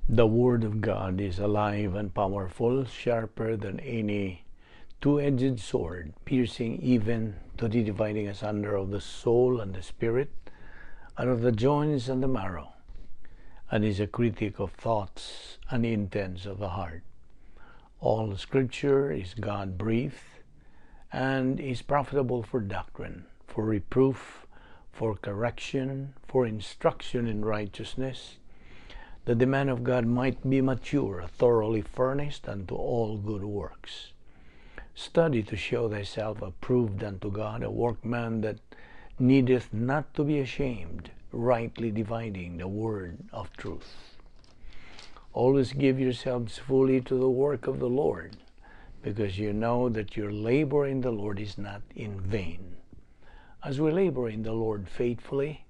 The Word of God is alive and powerful, sharper than any two-edged sword, piercing even to the dividing asunder of the soul and the spirit, and of the joints and the marrow, and is a critic of thoughts and intents of the heart. All Scripture is God-breathed and is profitable for doctrine, for reproof, for correction, for instruction in righteousness, that the man of God might be mature, thoroughly furnished unto all good works. Study to show thyself approved unto God, a workman that needeth not to be ashamed, rightly dividing the word of truth. Always give yourselves fully to the work of the Lord, because you know that your labor in the Lord is not in vain. As we labor in the Lord faithfully,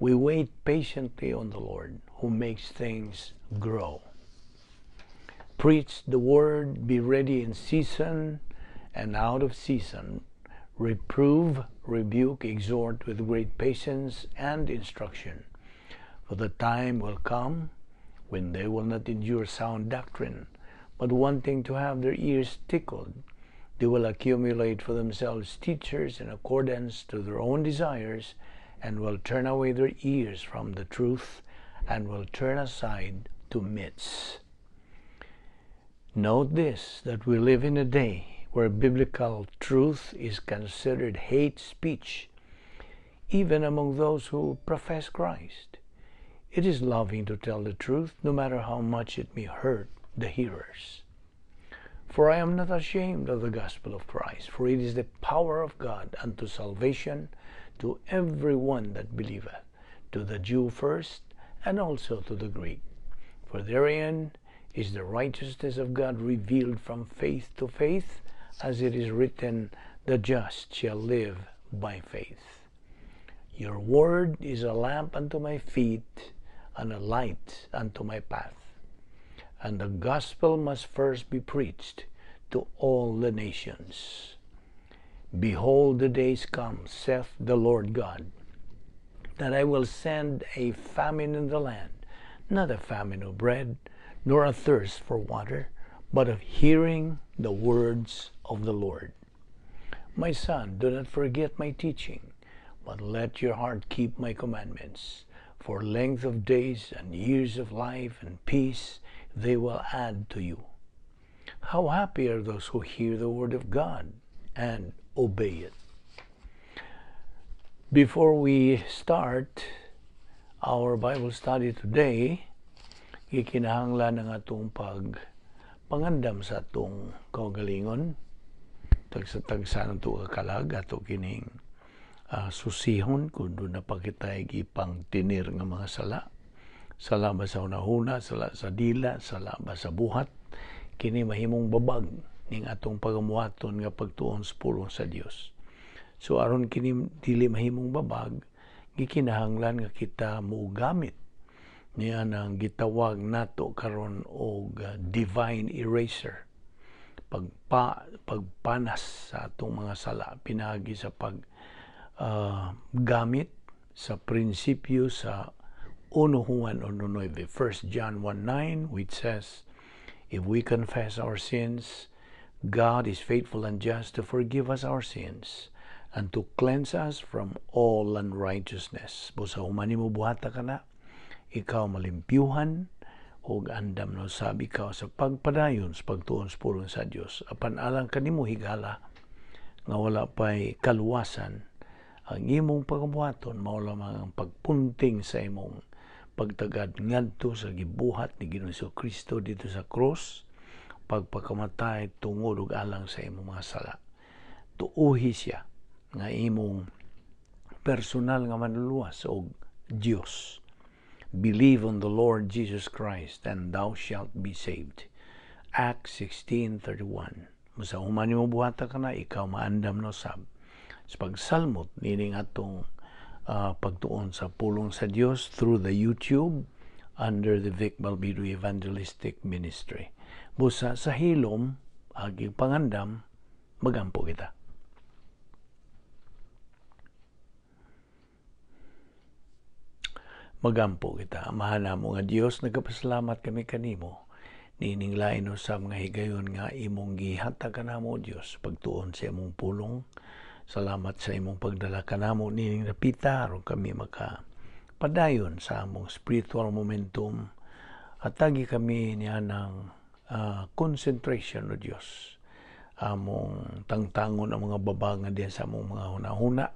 we wait patiently on the Lord, who makes things grow. Preach the word, be ready in season and out of season. Reprove, rebuke, exhort with great patience and instruction. For the time will come when they will not endure sound doctrine, but wanting to have their ears tickled, they will accumulate for themselves teachers in accordance to their own desires, and will turn away their ears from the truth, and will turn aside to myths. Note this, that we live in a day where biblical truth is considered hate speech, even among those who profess Christ. It is loving to tell the truth, no matter how much it may hurt the hearers. For I am not ashamed of the gospel of Christ, for it is the power of God unto salvation to every one that believeth, to the Jew first, and also to the Greek. For therein is the righteousness of God revealed from faith to faith, as it is written, the just shall live by faith. Your word is a lamp unto my feet, and a light unto my path. And the gospel must first be preached to all the nations. Behold, the days come, saith the Lord God, that I will send a famine in the land, not a famine of bread, nor a thirst for water, but of hearing the words of the Lord. My son, do not forget my teaching, but let your heart keep my commandments. For length of days and years of life and peace they will add to you. How happy are those who hear the word of God and obey it. Before we start our Bible study today, gikinahanglan ang atong pagpangandam sa atong kaugalingon. Tagsa-tagsa ng ato kalag, ato kining susihon kung duna pa kita'y gipang tinir nga mga sala. Sala ba sa hunahuna, sala sa dila, sala ba sa buhat, kini mahimong babag ning atong pagamuhaton nga pagtuon sa pulong sa Dios. So aron kini dili mahimong babag, gikinahanglan nga kita mogamit niya nang gitawag nato karon og divine eraser. Pagpanas sa atong mga sala pinaagi sa pag gamit sa prinsipyo sa 1 Juan 1:9, 1 John 1:9, which says, if we confess our sins, God is faithful and just to forgive us our sins and to cleanse us from all unrighteousness. Busa human nimo buhata kana, ikaw malimpyuhan ug andam na usab ikaw sa pagpadayon sa pagtuon sa pulong sa Dios. Apan alang kanimo higala nga wala pay kaluwasan, ang imong pagabuhaton mao lamang ang pagpunting sa imong pagtagad ngadto sa gibuhat ni Ginoong Kristo dito sa krus, pagpakamatay tungod ug alang sa imong mga sala. Tuuhi siya nga imong personal nga manluluwas og Dios. Believe on the Lord Jesus Christ and thou shalt be saved. Acts 16:31. Busa human nimo buhata kana, ikaw maandam na usab sa pagsalmot nining atong pagtuon sa pulong sa Dios through the YouTube under the Vic Balbido Evangelistic Ministry. Busa sa hilom, agi pangandam, magampo kita. Magampo kita. Amahan namo nga Dios, nagapasalamat kami kanimo niining lain sa mga higayon nga imong gihatag kanamo, Dios, pagtuon sa imong pulong. Salamat sa imong pagdala kanamo niining dapita aron kami maka padayon sa among spiritual momentum. Hatagi kami niya ng concentration, O Dios. Among tangtangon ang mga babag nga diyan sa among mga hunahuna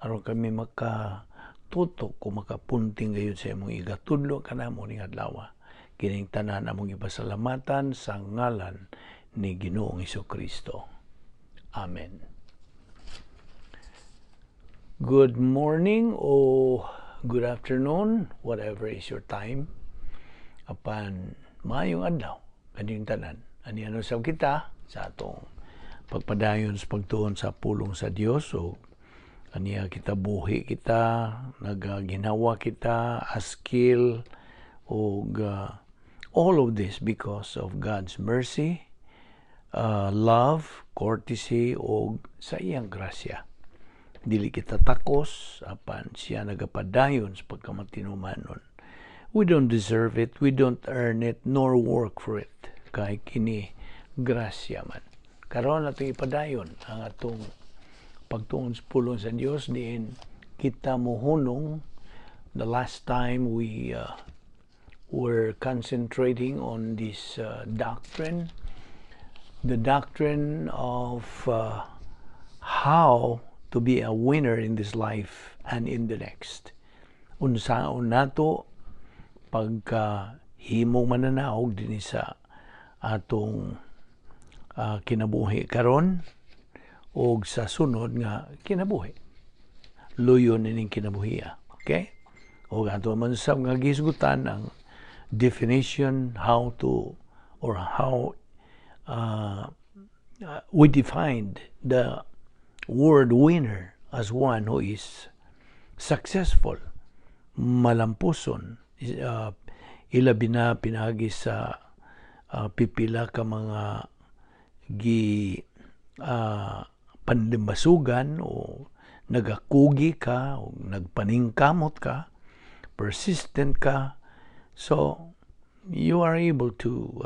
aron kami maka tutok kung makapunting gayud sa imong igatudlo kanamo ning adlaw. Kining tanan among ipasalamatan sa ngalan ni Ginoong Kristo. Amen. Good morning o good afternoon, whatever is your time. Apan maayong adlaw kaning tanan. Ani ano sa kita sa atong pagpadayon sa pagtuon sa pulong sa Dios. O aniya kita, buhi kita, nagaginawa kita, askil og all of this because of God's mercy, love, courtesy og sa iyang grasya. Dili kita takos, apan siya nagapadayon sa pagkamatinumanon. We don't deserve it, we don't earn it nor work for it, kay kini grasya man. Karon atong ipadayon ang atong pagtuon sa pulong sa Dios diin kita mohunong. The last time we were concentrating on this doctrine, the doctrine of how to be a winner in this life and in the next. Unsaon nato pagka himong mananaog dinhi sa atong kinabuhi karon og sa sunod nga kinabuhi. Luyon ining kinabuhiya. Okay? O ato man sa nga gihisgutan ang definition, how to or how we defined the word "winner" as one who is successful, malampuson, ilabi na pinaagi sa pipila ka mga gi panlimbasugan o nagakugi ka o nagpaningkamot ka, persistent ka, so you are able to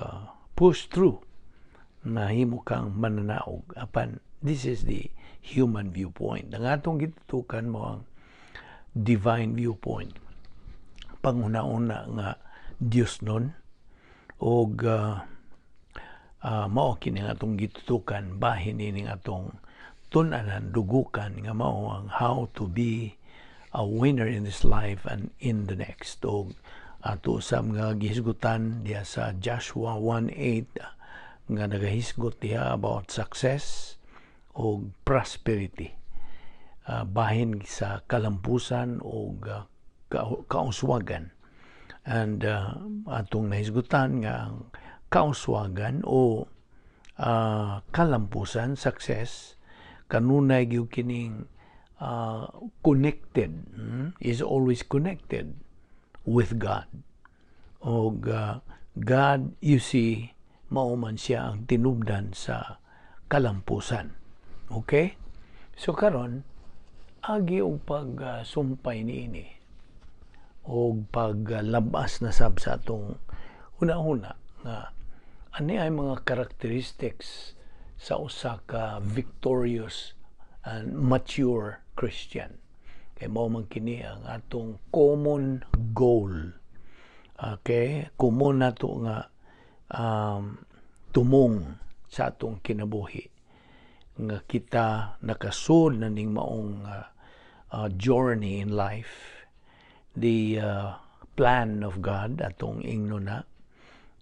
push through, nahimo kang mananaog. Apan this is the human viewpoint. Ang atong gitutukan mao ang divine viewpoint, panghuna-una nga Dios nun og mao kini ang atong gitutukan, bahin ining atong tun-anan, dugukan nga mao ang how to be a winner in this life and in the next. Og ato sa mga gihisgutan diha sa Joshua 1:8 nga nagahisgot diha about success og prosperity, bahin sa kalampusan og kauswagan. And atong nahisgutan nga ang kauswagan o kalampusan, success, kanunay gyud kining connected, is always connected with God. Og God, you see, mao man siya ang tinubdan sa kalampusan. Okay? So karon, agi og pagsumpay niini og paglabas na sab sa atong huna-huna nga ani ay mga characteristics sa usa ka victorious and mature Christian. Kay mao man kini ang atong common goal. Okay? Common nato nga tumong sa atong kinabuhi nga kita nakasud na ning maong journey in life, the plan of God. Atong ingno na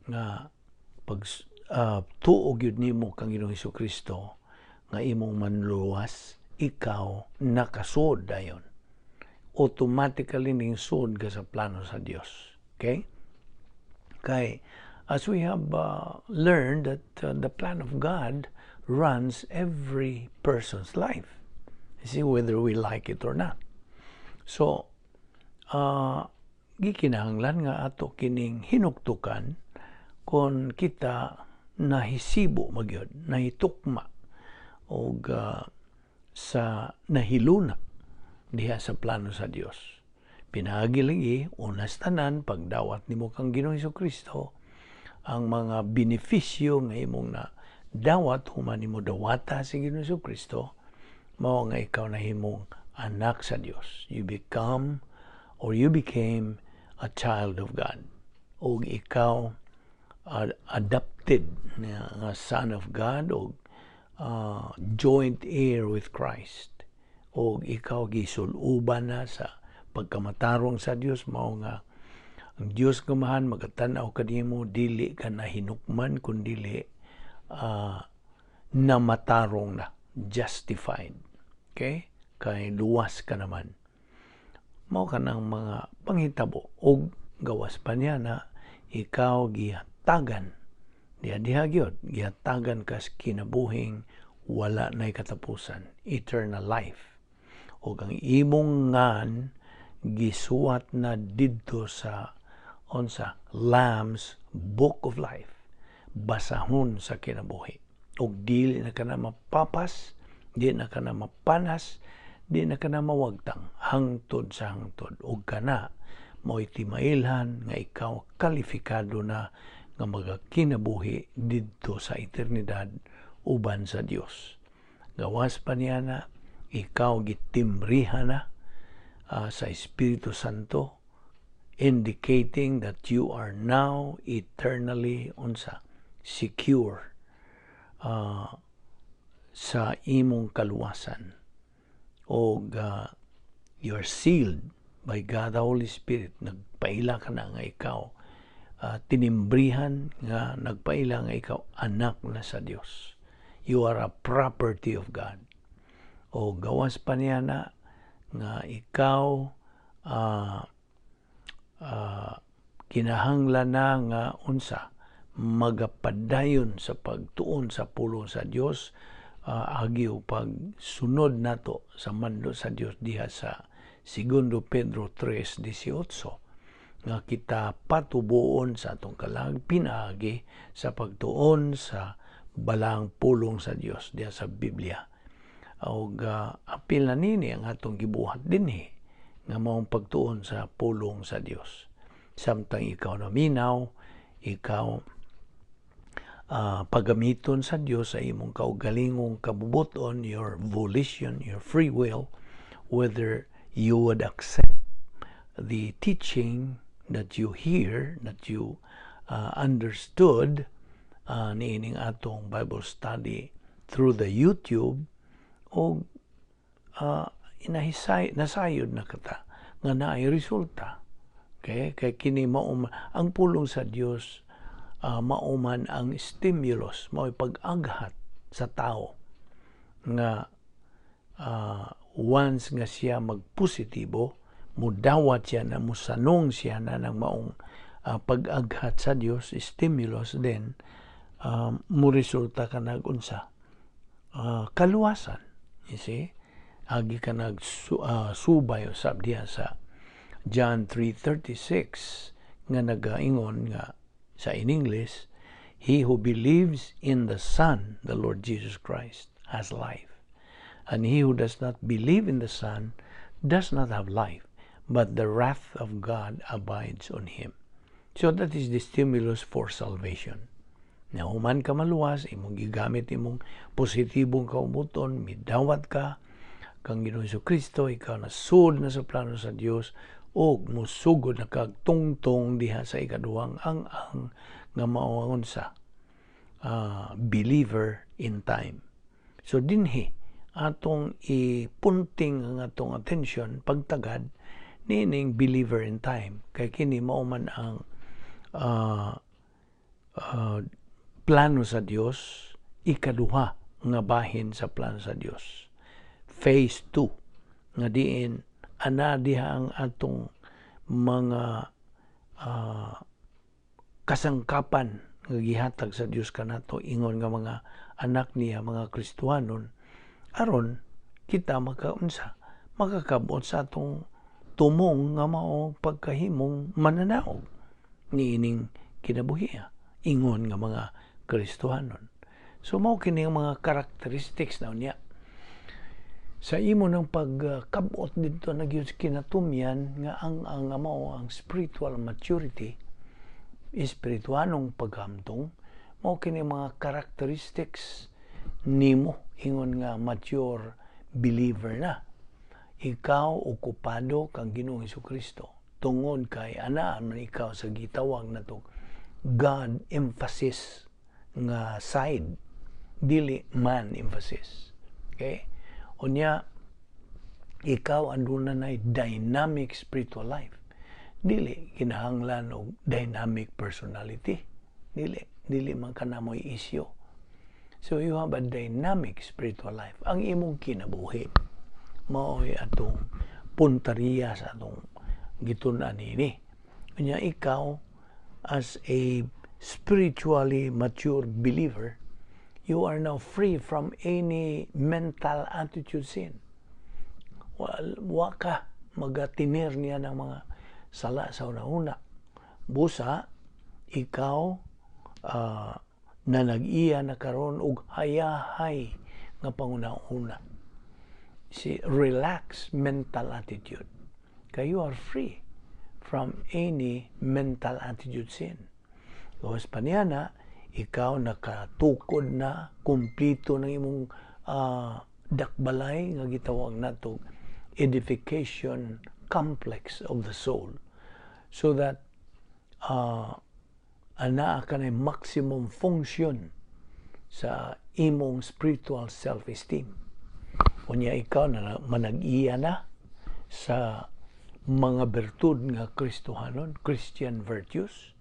nga pag tuo gyud nimo kang Ginoong Kristo nga imong manluwas, ikaw nakasud dayon, automatically ning sud ka sa plano sa Dios. Okay? Kay as we have learned that the plan of God runs every person's life. You see, whether we like it or not. So, gikinahanglan nga ato kining hinuktukan kung kita nahisibo magyud, nahitukma og sa nahiluna diha sa plano sa Dios. Pinaagi lagi, unas tanan, pagdawat nimo kang Ginoong Kristo, ang mga benepisyo nga imong na dawat human nimo dawata si Ginoong Kristo, mao nga ikaw nahimong anak sa Dios. You become or you became a child of God. Og ikaw adopted nga son of God og joint heir with Christ. Og ikaw gisuluban na sa pagkamatarong sa Dios, mao nga ang Dios Amahan magatan-aw kanimo, dili ka na hinukman kun dili namatarong na, justified. Okay? Kay luwas ka naman. Mao kanang mga panghitabo. Og gawas pa niya na ikaw gihatagan diha diha gyud, gihatagan kas kinabuhing wala nay katapusan, eternal life, ug ang imong ngan gisuwat na didto sa unsa? Lamb's Book of Life, basahon sa kinabuhi, ug dili na ka na mapapas, di na ka na mapanas, di na ka na mawagtang hangtod sa hangtod. Ug kana mao'y timailhan nga ikaw kalifikado na nga magakinabuhi didto sa eternidad uban sa Dios. Gawas pa niya na ikaw gitimbrihan na sa Espiritu Santo, indicating that you are now eternally unsa? Secure sa imong kaluwasan og you are sealed by God the Holy Spirit. Nagpaila ka na nga ikaw tinimbrihan, nga nagpaila nga ikaw anak na sa Dios. You are a property of God. O gawas pa niya na nga ikaw kinahanglan na nga unsa? Magapadayon sa pagtuon sa pulong sa Dios, agi o pagsunod nato sa mando sa Dios diha sa Segundo Pedro 3:18, nga kita patubuon sa atong kalag pinaagi sa pagtuon sa balang pulong sa Dios diha sa Biblia. Og apil na nini ang atong gibuhat dinhi nga maong pagtuon sa pulong sa Dios. Samtang ikaw naminaw, ikaw pagamiton sa Dios sa imong kaugalingong kabubuton, your volition, your free will, whether you would accept the teaching that you hear, that you understood niining atong Bible study through the YouTube, o inahisay nasayod na kata nga naay resulta. Okay? Kay kini mao ang pulong sa Dios, mao man ang stimulus, mao pag-aghat sa tao nga once nga siya magpositibo, mudawat siya na, musanong siya na ng maong pag-aghat sa Dios, stimulus, then mo resulta ka nag unsa? Kaluwasan. You see? Agi ka nag subay usab diha sa John 3:36 nga nagaingon nga sa in English, "He who believes in the Son, the Lord Jesus Christ, has life. And he who does not believe in the Son does not have life, but the wrath of God abides on him." So that is the stimulus for salvation. Na human ka maluwas, imong gigamit imong positibong kaubuton, midawat ka kang Ginoong Kristo, ikaw nasud na sa plano sa Dios og musugod na kag tungtong diha sa ikaduhang ang nga mao ang unsa? Believer in time. So dinhi atong ipunting ang atong attention pagtagad nining believer in time, kay kini mao man ang plano sa Dios, ikaduha nga bahin sa plano sa Dios, phase 2, nga diin ana diha ang atong mga kasangkapan nga gihatag sa Dios kanato ingon nga mga anak niya, mga Kristohanon, aron kita makaunsa? Makakabot sa atong tumong nga mao pagkahimong mananaog niining kinabuhiya ingon nga mga Kristohanon. So mao kini ang mga characteristics na unya. Sa imo ng pagkabot dito na gyud kinatumyan nga ang mao ang spiritual maturity, espirituanong paghamtong, mao kini mga characteristics nimo ingon nga mature believer na. Ikaw, okupado kang Ginoong Kristo tungod kay anaa man ikaw sa gitawag nato God emphasis nga side, dili man emphasis. Okay? Unya, ikaw anduna na dynamic spiritual life. Dili kinahanglan og dynamic personality. Dili, dili man kana mo'y issue. So you have a dynamic spiritual life. Ang imong kinabuhi mao'y atong puntariya sa atong gitun-an nini. Unya, ikaw as a spiritually mature believer, you are now free from any mental attitude sin. Well, wa ka magatinir niya ng mga sala sa una-una. Busa, ikaw na nag-iya na karon og hayahay nga panguna-una. Si relax mental attitude. Kay you are free from any mental attitude sin. Gawas pa niya na, ikaw nakatukod na, kumplito ng imong dakbalay nga gitawag nato edification complex of the soul so that anaa ka na maximum function sa imong spiritual self-esteem. Unya, ikaw na manag-iya na sa mga bertud nga Kristohanon, Christian virtues,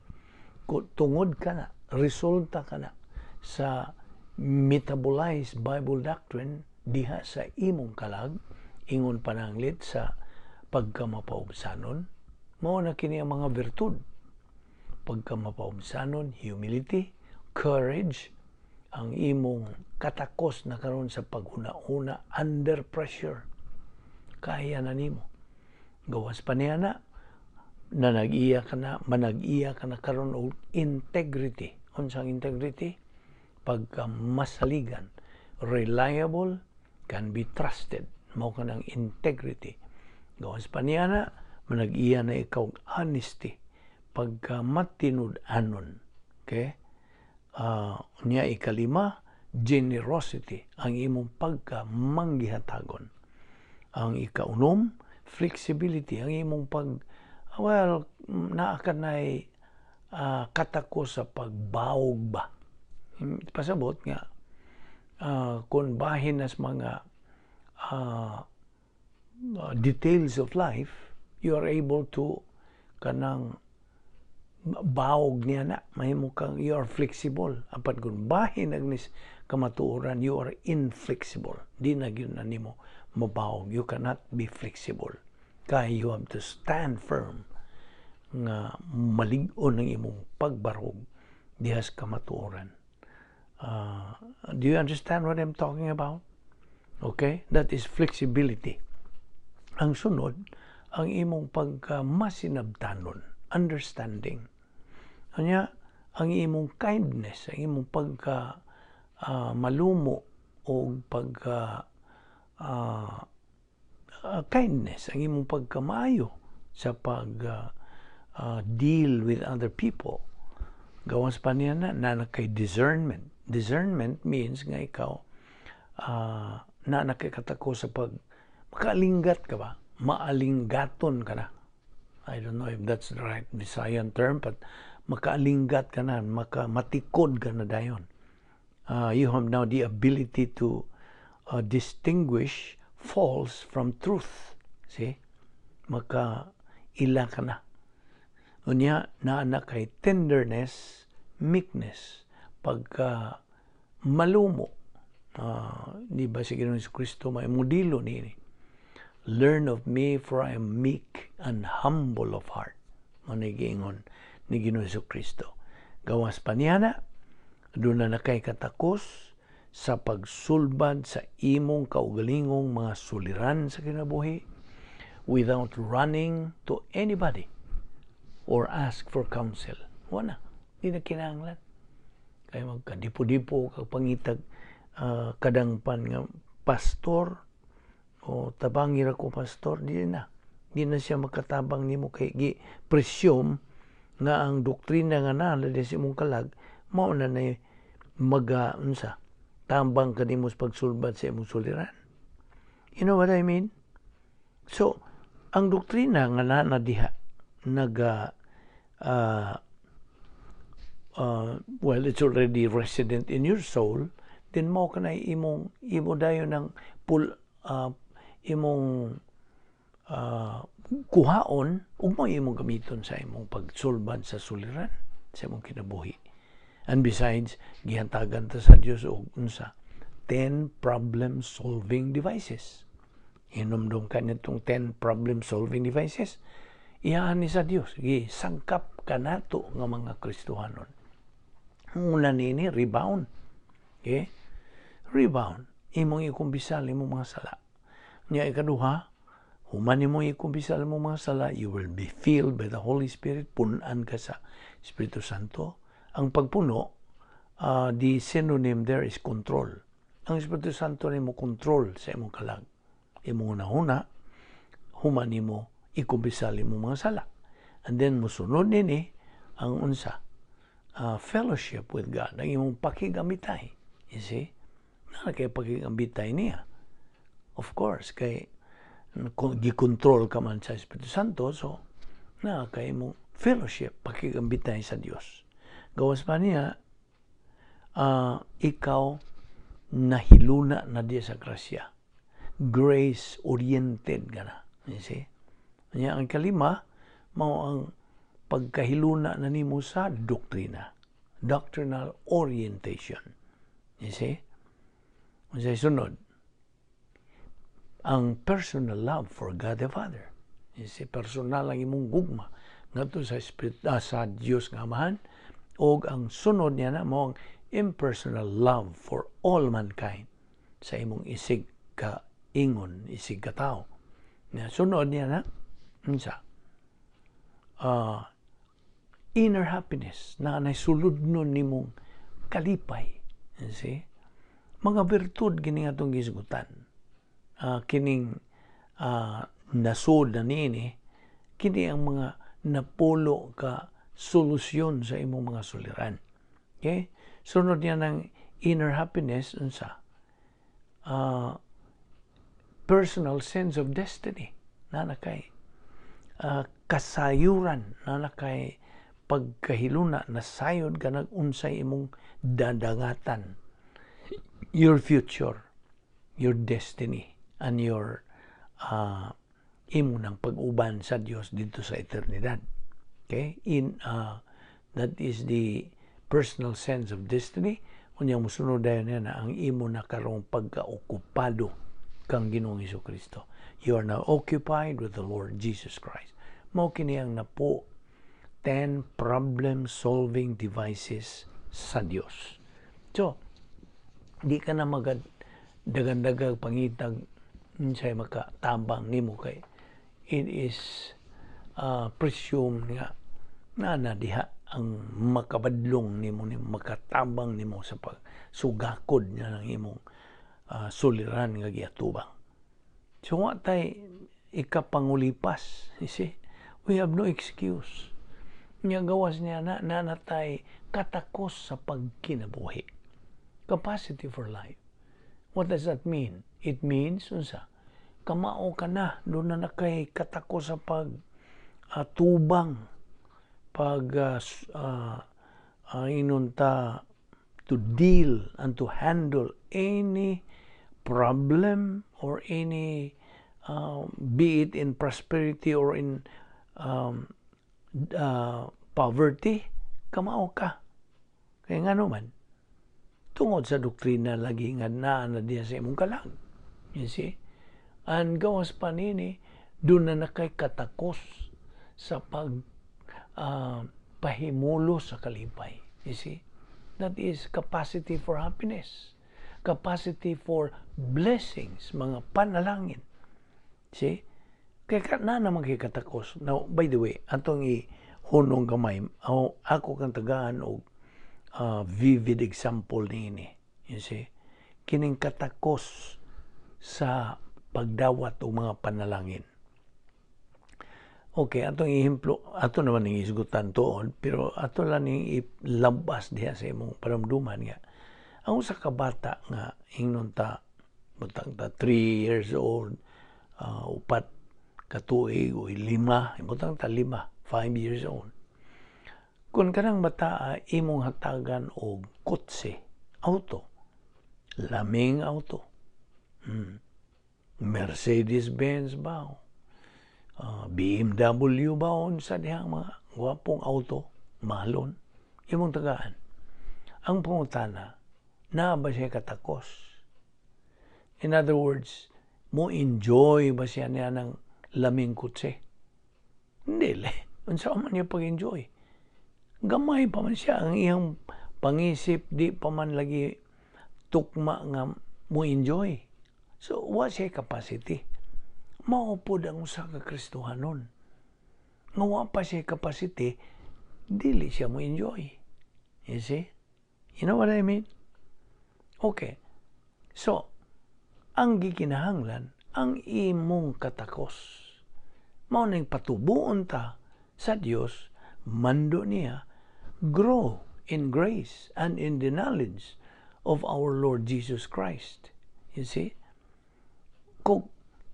tungod ka na, resulta ka na sa metabolized Bible doctrine diha sa imong kalag, ingon pananglit sa pagkamapaubsanon, mao na kini ang mga bertud. Pagkamapaubsanon, humility, courage, ang imong katakos na karon sa paghuna-una under pressure. Kaya na nimo. Gawas pa niya na, na nag-iya ka na, manag-iya ka na karon og integrity. Unsang integrity? Pagka masaligan, reliable, can be trusted. Mao ka ng integrity. Gawas pa niya na, manag-iya na ikaw honesty. Pagka matinud-anon. Okay? Niya ikalima, generosity, ang imong pagka manggihatagon. Ang ikaunom, flexibility, ang imong pag, well, naa ka na'y katako sa pagbawog ba. Pasabot nga, kung bahin nas mga details of life, you are able to kanang bawog niya na mahimo kang you are flexible. Apan kung bahin agnis kamatuoran, you are inflexible. Di na gyud na nimo mabawog. You cannot be flexible kay you have to stand firm nga malig-on ang imong pagbarog dihas kamatuoran. Do you understand what I'm talking about? Okay, that is flexibility. Ang sunod, ang imong pagka masinabtanon, understanding. Anya, ang imong kindness, ang imong pagka malumo o pagka kindness, ang imong pagkamaayo sa pag deal with other people. Gawas pa niya na, na kay discernment. Discernment means nga ikaw na nakikatako sa pag makaalinggat ka ba? Maalinggaton ka na. I don't know if that's the right Visayan term, but makaalinggat ka na, maka matikod ka na dayon. You have now the ability to distinguish false from truth. See? Maka ila ka na. Unya, naa na kay tenderness, meekness, pagka malumo. Di ba si Ginoong Kristo may modelo niini? "Learn of me, for I am meek and humble of heart." Mao giingon ni Ginoong Kristo. Gawas pa niya na, duna na kay katakos sa pagsulbad sa imong kaugalingong mga suliran sa kinabuhi without running to anybody or ask for counsel. Wala. Di na kinahanglan. Kaya magkadipo-dipo kag pangitag kadangpan nga pastor. O tabangi ra ko, pastor, di na. Di na siya makatabang nimo kay gi presume nga ang doktrina nga naa na sa imong kalag mao na na maga unsa tambang kanimo sa pagsulbad sa imong suliran. You know what I mean? So, ang doktrina nga naa na diha naga well, it's already resident in your soul, then mao kanay imong imo dayon ng pul imong kuhaon ug mao imong gamiton sa imong pagsulbad sa suliran sa imong kinabuhi. And besides, gihantagan ta sa Dios og unsa? 10 problem solving devices. Hinumdum ka nitong 10 problem solving devices. Iyahan ni sa Dios, gisangkap kanato nga mga Kristohanon. Una nini, rebound. Okay? Rebound. Imong ikumpisal imong mga sala. Nya ikaduha, human nimo ikumpisal imong mga sala, you will be filled by the Holy Spirit. Punan ka sa Espiritu Santo. Ang pagpuno, the synonym there is control. Ang Espiritu Santo nimo control sa imong kalag. Imong hunahuna, human nimo ikumpisal imong mga sala. And then musunod nini ang unsa? Fellowship with God, ang imong pakigamitay. You see? Na kay pakigamitay niya. Of course, kay gikontrol ka man sa Espiritu Santo, so na kay imong fellowship, pakigambitay sa Dios. Gawas pa niya, ikaw nahiluna na diya sa grasya. Grace-oriented ka na. You see? Nya ang kalima, mao ang pagkahiluna na nimo sa doktrina. Doctrinal orientation. You see? Unsay sunod? Ang personal love for God the Father. You see, personal ang imong gugma ngadto sa Espiritu, sa Dios nga Amahan, ug ang sunod niya na mao ang impersonal love for all mankind sa imong isig ka ingon, isig ka tao. Na sunod niya na unsa? Inner happiness na nay suludnon nimong kalipay. You see? Mga birtud kini atong gisgutan. Kining nasod na niini, kini ang mga napulo ka solusyon sa imong mga suliran. Okay? Sunod niya ng inner happiness, unsa? Personal sense of destiny. Na kay kasayuran, na kay pagkahiluna, nasayod ka nag-unsay imong dadangatan. Your future, your destiny, and your imo ng pag-uban sa Dios dito sa eternidad. Okay? In that is the personal sense of destiny. Unya musunod dayon niya na ang imo na karong pagkaokupado kang Ginoong Kristo. You are now occupied with the Lord Jesus Christ. Mao kini ang napo 10 problem solving devices sa Dios. So, di ka na magad dagan-dagag pangitag unsay makatabang nimo kay it is presumed nga na na diha ang makabadlong nimo, makatabang nimo sa pagsugakod niya ng imong suliran nga giatubang. So wa tay ikapangulipas, you see? We have no excuse. Nya gawas niya na nanatay katakos sa pagkinabuhi. Capacity for life. What does that mean? It means, unsa? Kamao ka na, doon na kay katakos sa pag tubang, pag inunta to deal and to handle any problem or any be it in prosperity or in poverty, kamao ka. Kaya nga naman, tungod sa doktrina lagi nga naa na diya sa imong kalag. You see? And gawas pa nini, doon na nakay katakos sa pag pahimulo sa kalipay. You see? That is capacity for happiness. Capacity for blessings, mga panalangin. See? Kaya ka, na naman kay katakos. Now, by the way, atong ihunong gamay, ako kang tagaan og vivid example niini. You see? Kining katakos sa pagdawat og mga panalangin. Okay, atong ehemplo, ato naman ning isgutan tuod, pero ato lang ning ilabas diha sa imong paramduman nga ang usa ka bata nga ingnon ta, butang ta 3 years old, 4 ka tuig o 5, butang ta 5, 5 years old. Kung kanang bata imong hatagan og kotse, auto, laming auto, Mercedes-Benz ba, BMW ba, unsa dihang mga gwapong auto, mahalon, imong tagaan. Ang pangutana, naa ba siya katakos? In other words, mo enjoy ba siya niya ng laming kotse? Hindi, le. Unsa man niya pag-enjoy? Gamay pa man siya. Ang iyang pangisip, di pa man lagi tukma nga mo enjoy. So, wa siya capacity. Mao pod ang usa ka Kristohanon. Nga wa pa siya capacity, dili siya mo enjoy. You see? You know what I mean? Okay. So, ang gikinahanglan, ang imong katakos. Mao ning patubuon ta sa Dios, mando niya, grow in grace and in the knowledge of our Lord Jesus Christ. You see? Kung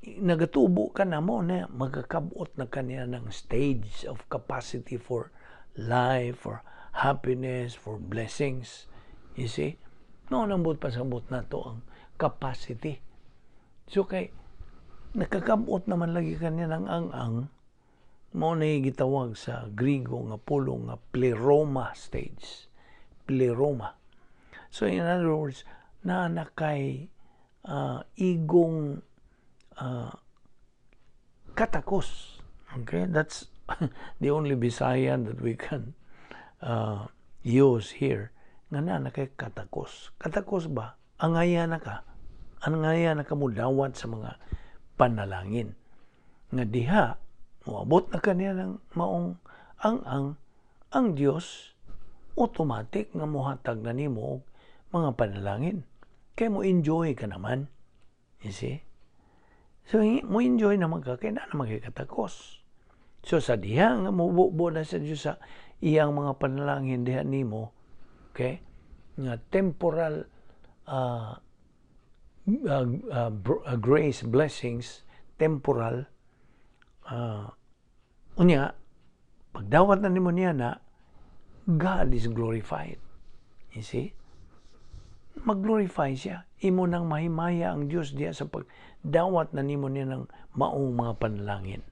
nagatubo ka na mo na magkakabot na kaniya ng stage of capacity for life, for happiness, for blessings. You see? No, nang buot pasabot na to ang capacity. So kay nakakabot naman lagi kanya ng ang-ang, mao na gitawag sa Grigo nga pulong nga pleroma stage. Pleroma. So in other words, naa na kay igong katakos. Okay, that's the only Bisayan that we can use here. Nga naa na kay katakos. Katakos ba? Angaya na ka. Angaya na ka mo dawat sa mga panalangin. Nga diha, moabot na kaniya ng maong ang Dios automatic nga mohatag na nimo og mga panalangin. Kay mo enjoy ka naman. You see? So, mo enjoy naman ka, kay naa naman kay katakos. So, sa diha nga mobubo na sa Dios sa iyang mga panalangin diha nimo, okay? Nga temporal grace blessings, temporal, unya, pagdawat na nimo niya na, God is glorified. You see? Mag-glorify siya. Imo nang mahimaya ang Dios diya sa pagdawat na nimo niya ng maong mga panalangin.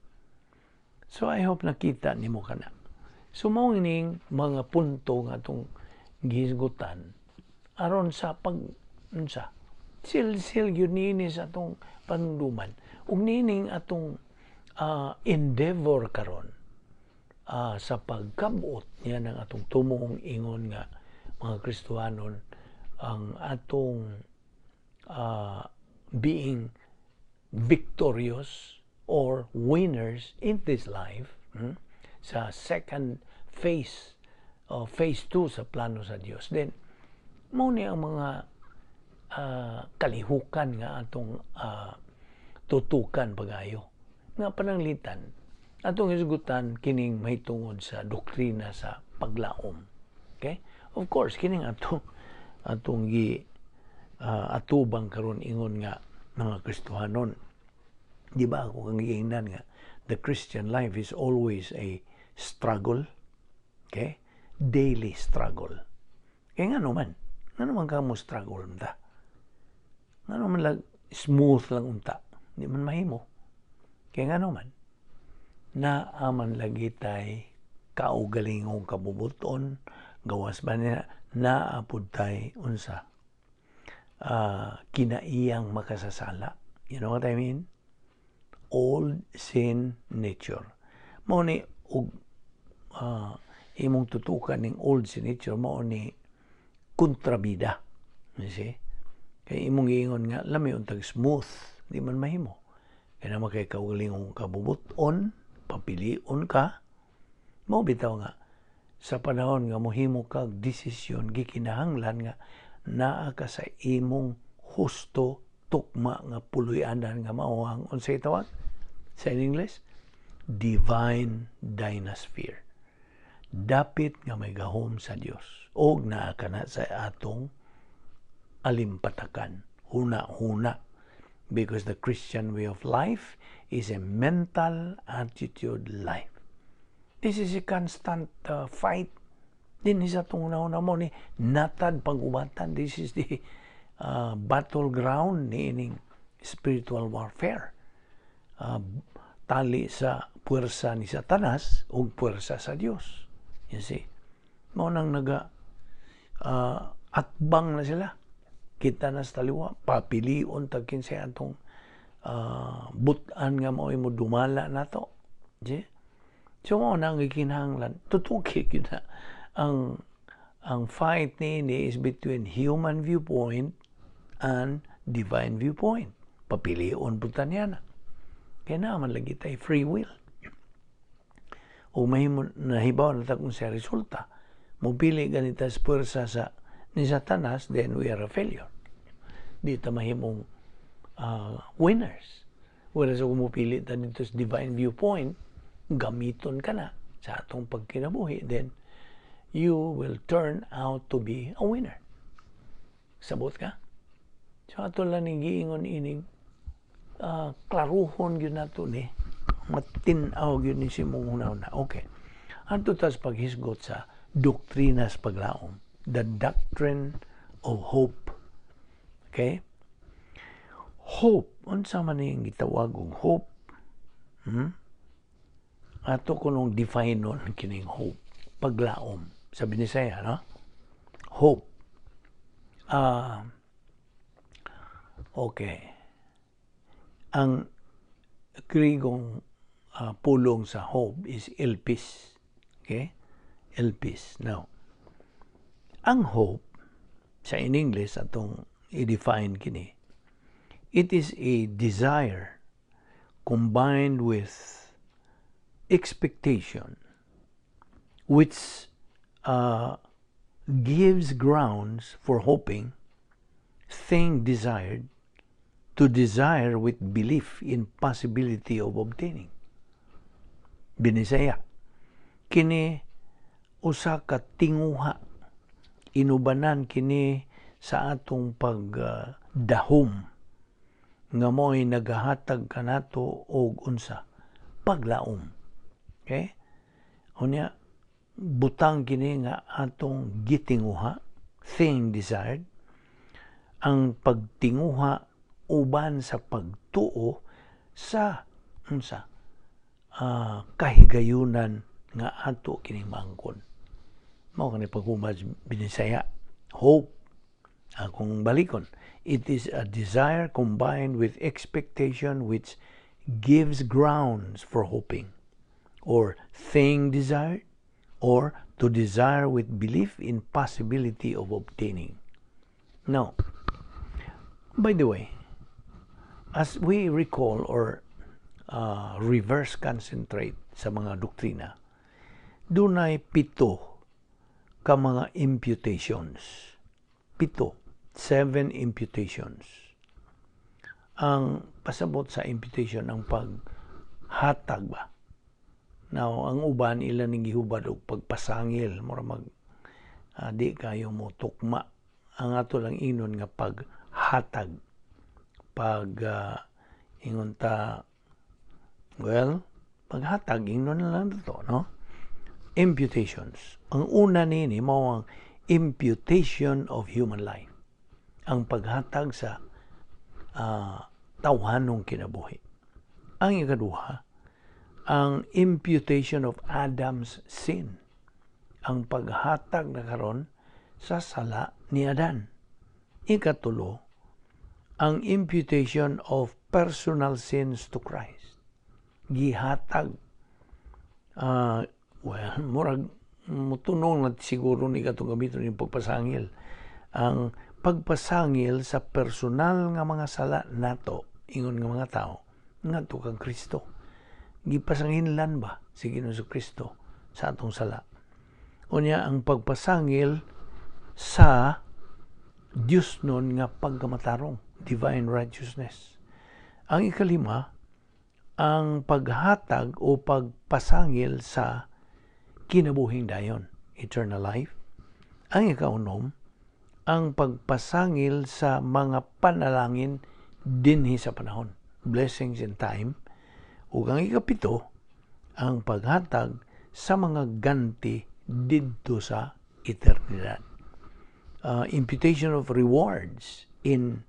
So I hope nakita nimo kana. So mao ning mga punto nga atong gihisgutan aron sa pag unsa sil-sil gyud niini sa atong panunduman ug nining atong endeavor karon sa pagkabot niya ng atong tumuong ingon nga mga Kristohanon, ang atong being victorious or winners in this life, sa second phase, phase 2 sa plano sa Dios, then mao ni ang mga kalihukan nga atong tutukan pagayo nga pananglitan atong hisgutan kining mahitungod sa doktrina sa paglaom. Okay, of course kining atong gi atubang karon ingon nga mga Kristohanon. Di ba ako kang giingnan nga the Christian life is always a struggle? Okay, daily struggle. Kaya nga naman ka mo struggle unta, nga naman lag smooth lang unta, di man mahimo. Kaya nga naman naa man lagi tay kaugalingong kabubuton, gawas ba niya naa pud tay unsa kinaiyang makasasala. You know what I mean? Old sin nature. Mao ni og imong tutukan ning old sin nature, mao ni kontrabida. You see? Kay imong giingon nga lami untag smooth, di man mahimo. Kay naa man kay kaugalingong kabubuton, papilion ka. Mao bitaw nga sa panahon nga mohimo kag desisyon, gikinahanglan nga naa ka sa imong husto. Tukma nga puloy-anan nga mao ang unsay tawag sa in English? Divine dynasphere. Dapit nga may gahom sa Dios og naa kana sa atong alimpatakan, huna-huna, because the Christian way of life is a mental attitude life. This is a constant fight din sa atong una mo ni natad pag-ubatan. This is the battleground ni ining spiritual warfare. Tali sa puwersa ni Satanas ug puwersa sa Dios. You see? Mao nang naga atbang na sila. Kita na sa taliwa, papilion tag kinsay atong butan nga mao'y mo dumala nato. See? So mao na ang gikinahanglan. Tutuki gyud na ang fight niini is between human viewpoint and divine viewpoint. Papilion pud ta niya na. Kaya naman lagi tay free will. O mahimo nahibaw na ta kung sa resulta. Mupili ganita sa puwersa sa ni Satanas, then we are a failure. Di ta mahimong winners. Whereas kung mupili ta dito sa divine viewpoint, gamiton ka na sa atong pagkinabuhi, then you will turn out to be a winner. Sabot ka? So ato lang ning giingon inig, klaruhon gyud nato ni, matin-aw gyud ni si mong una. Okay. Adto tas paghisgot sa doktrina sa paglaom. The doctrine of hope. Okay? Hope. Unsa man ning gitawag og hope? Ato kunong define nun kining hope. Paglaom. Sa Binisaya, no? Hope. Okay. Ang Grigong pulong sa hope is elpis. Okay? Elpis. Now, ang hope, sa in English, atong i-define kini, it is a desire combined with expectation which gives grounds for hoping, thing desired, to desire with belief in possibility of obtaining. Binisaya, kini usa ka tinguha, inubanan kini sa atong pagdahom nga mo'y nagahatag kanato og unsa? Paglaom. Okay? Unya, butang kini nga atong gitinguha, thing desired, ang pagtinguha uban sa pagtuo sa unsa? Kahigayunan nga ato kining maangkon. Mao kani paghuman Binisaya. Hope. Akong balikon. It is a desire combined with expectation which gives grounds for hoping, or thing desired, or to desire with belief in possibility of obtaining. Now, by the way, as we recall or reverse concentrate sa mga doktrina, dunay pito ka mga imputations. Pito. Seven imputations. Ang pasabot sa imputation, ang paghatag ba. Now, ang uban ila ning gihubad og pagpasangil, mura mag di kayo mo tukma. Ang ato lang ingnon nga paghatag. Pag ingon ta, well, paghatag ingnon na lang to, no? Imputations. Ang una nini mao ang imputation of human life. Ang paghatag sa tawhanong kinabuhi. Ang ikaduha, ang imputation of Adam's sin. Ang paghatag na karon sa sala ni Adan. Ikatulo, ang imputation of personal sins to Christ. Gihatag, well, murag mutunong na siguro ni katong gamiton yung pagpasangil. Ang pagpasangil sa personal nga mga sala nato, ingon nga mga tao, ngadto kang Kristo. Gipasanginlan ba si Ginoong Kristo sa atong sala? Unya, ang pagpasangil sa Diyos nun nga pagkamatarong. Divine righteousness. Ang ikalima, ang paghatag o pagpasangil sa kinabuhing dayon, eternal life. Ang ikaunom, ang pagpasangil sa mga panalangin dinhi sa panahon, blessings in time. Ug ang ikapito, ang paghatag sa mga ganti didto sa eternidad. Imputation of rewards in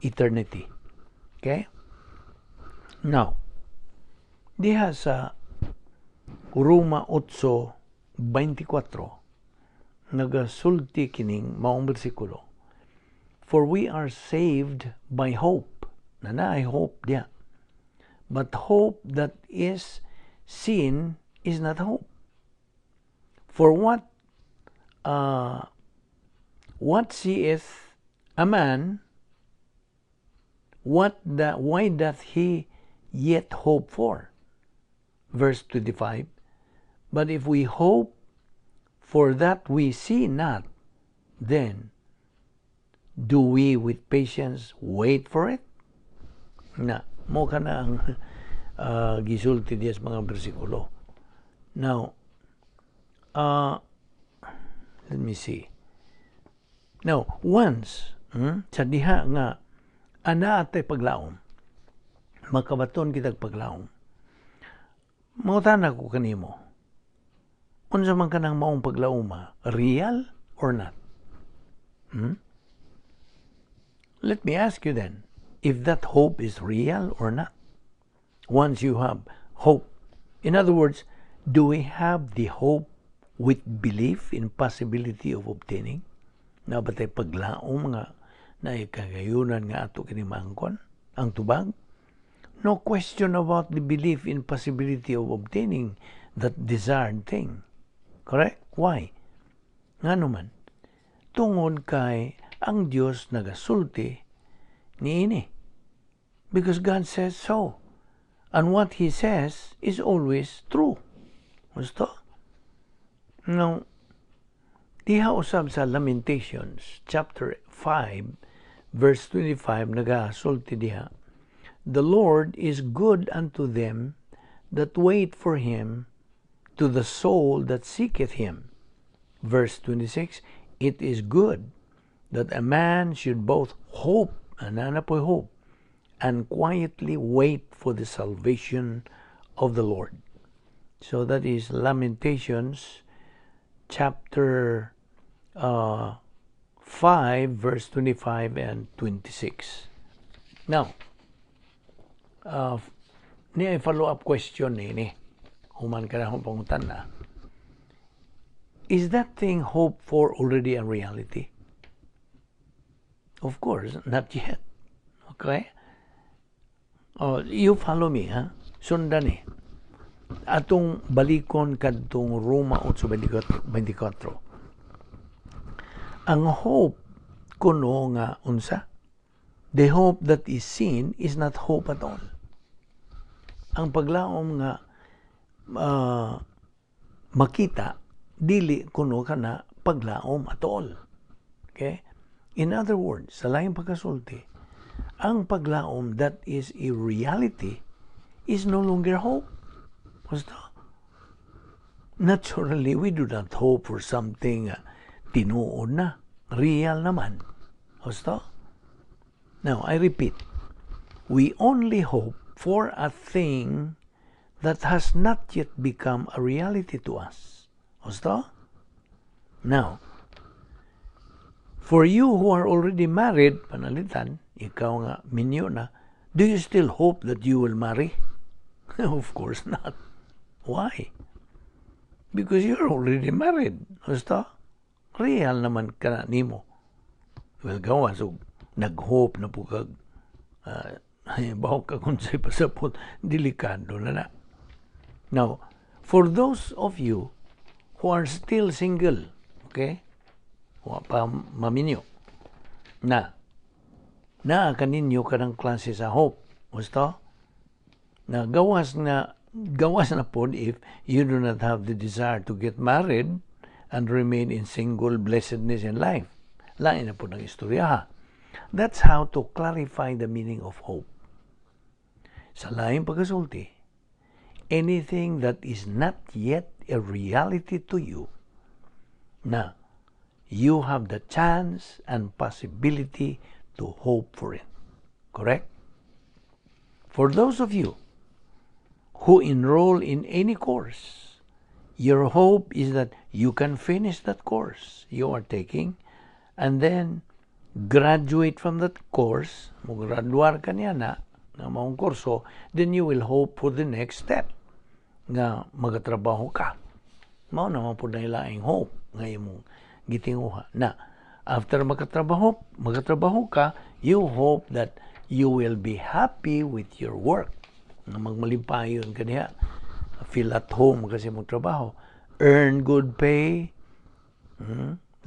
eternity. Okay? Now, diha sa Roma 8:24, nagasulti kining maong bersikulo: "For we are saved by hope." Na naay hope diha. "But hope that is seen is not hope. For what seeth a man, why doth he yet hope for?" Verse 25: "But if we hope for that we see not, then do we with patience wait for it." Na, mao kana ang gisulti diya sa mga bersikulo. Now, let me see. Now, once, sa diha nga ana atay paglaom, makabaton kitag paglaom, mangutana ko kanimo, unsa man kanang maong paglaoma, real or not? Hmm? Let me ask you then, if that hope is real or not. Once you have hope. In other words, do we have the hope with belief in possibility of obtaining? Naa ba tay paglaom nga naikagayunan nga ato kini maangkon ang tubag? No question about the belief in possibility of obtaining that desired thing. Correct? Why? Ngano man? Tungod kay ang Dios nagasulti niini. Because God says so. And what He says is always true. Gusto? Now, diha usab sa Lamentations, chapter 5, verse 25, nagasulti diha, "The Lord is good unto them that wait for Him, to the soul that seeketh Him." Verse 26, "It is good that a man should both hope," ana na po'y hope, "and quietly wait for the salvation of the Lord." So that is Lamentations chapter 5, verse 25 and 26. Now, niya follow-up question ni human ka na akong pangutana. Is that thing hoped for already a reality? Of course, not yet. Okay? Oh, you follow me, ha? Sundan ni. Atong balikon kadtong Roma 8:24. Ang hope kuno nga unsa? The hope that is seen is not hope at all. Ang paglaom nga makita dili kuno kana paglaom at all. Okay? In other words, sa laing pagkasulti, ang paglaom that is a reality is no longer hope. Basta, naturally, we do not hope for something tinuod na, real naman. Basta? Now, I repeat, we only hope for a thing that has not yet become a reality to us. Basta? Now, for you who are already married, panalitan, ikaw nga minyo na, do you still hope that you will marry? Of course not. Why? Because you're already married. Basta? Real naman ka na nimo. Well, gawas og nag-hope na po kag bawo ka kung sa'y pasapot, delikado na na. Now, for those of you who are still single, okay? Wa pa maminyo. Na, naa kaninyo kanang klase sa hope. Gusto? Na gawas na po if you do not have the desire to get married and remain in single blessedness in life. Lain na po ng istorya ha. That's how to clarify the meaning of hope. Sa laing pagkasulti, anything that is not yet a reality to you, na you have the chance and possibility to hope for it. Correct? For those of you who enroll in any course, your hope is that you can finish that course you are taking and then graduate from that course, mo-graduar ka niya na, nga maong kurso, then you will hope for the next step nga magatrabaho ka. Mao naman po na ilaing hope nga imong gitinguha. Na after magatrabaho ka, you hope that you will be happy with your work. Nga magmalipayon ka niya. Feel at home kasi mong trabaho. Earn good pay,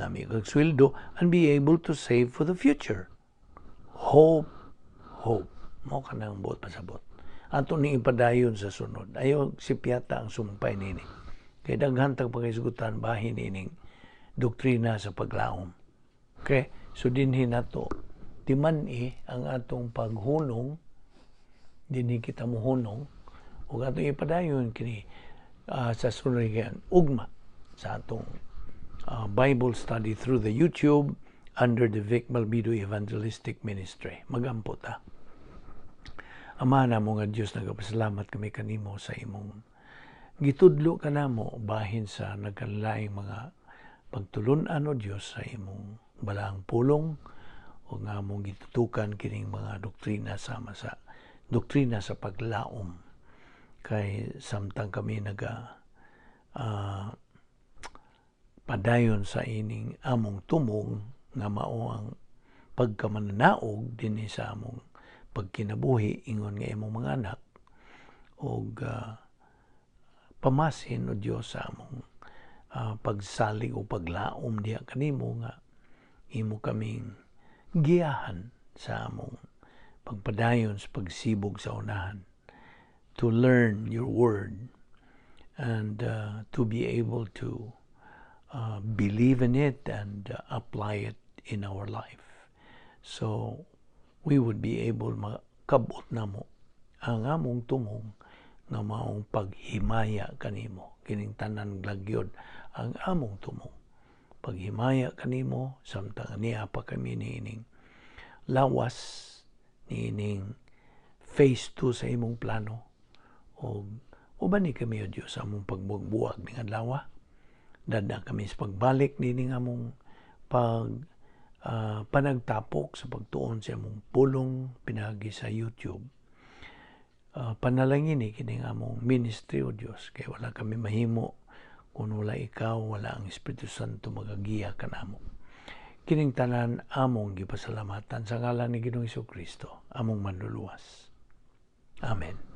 nami kag sweldo, and be able to save for the future. Hope, hope. Mao kanang buot pasabot. Ato ni ipadayon sa sunod. Ayaw sipyata ang sumpay nini. Kay daghan tag paghisgutan bahin ining doktrina sa paglaom. Okay? So dinhi nato timan-i ang atong paghunong, dinhi kita mohunong ug atong ipadayon kini sa sunod yan ugma sa atong Bible study through the YouTube under the Vic Malbido Evangelistic Ministry. Magampo ta. Ama namo nga Dios, nagapasalamat kami kanimo sa imong gitudlo kanamo bahin sa nagkalaing mga pagtulun-an, o Dios, sa imong balaang pulong o nga among gitutukan kining mga doktrina sama sa doktrina sa paglaom, kay samtang kami naga padayon sa ining among tumong nga mao ang pagkamananaog dinhi sa among pagkinabuhi ingon nga imong mga anak, og pamasin, o Dios, sa among pagsalig o paglaom diha kanimo nga imo kaming giyahan sa among pagpadayon sa pagsibog sa unahan to learn your word and to be able to believe in it and apply it in our life, so we would be able makabot namo ang among tumong nga maong paghimaya kanimo. Kining tanan lagyod ang among tumong, paghimaya kanimo samtang niya pa kami niining lawas, niining phase 2 sa imong plano, og uban ni kami, o Dios, sa among pagbuwag ning adlaw. Dada kami sa pagbalik nining among pag panagtapok sa pagtuon sa among pulong pinagi sa YouTube. Panalangin ni kining among ministry, o Dios, kay wala kami mahimo kung wala ikaw, wala ang Espiritu Santo magagiya kanamo. Kining tanan among gipasalamatan sa ngalan ni Ginoong Kristo, among Manluluwas. Amen.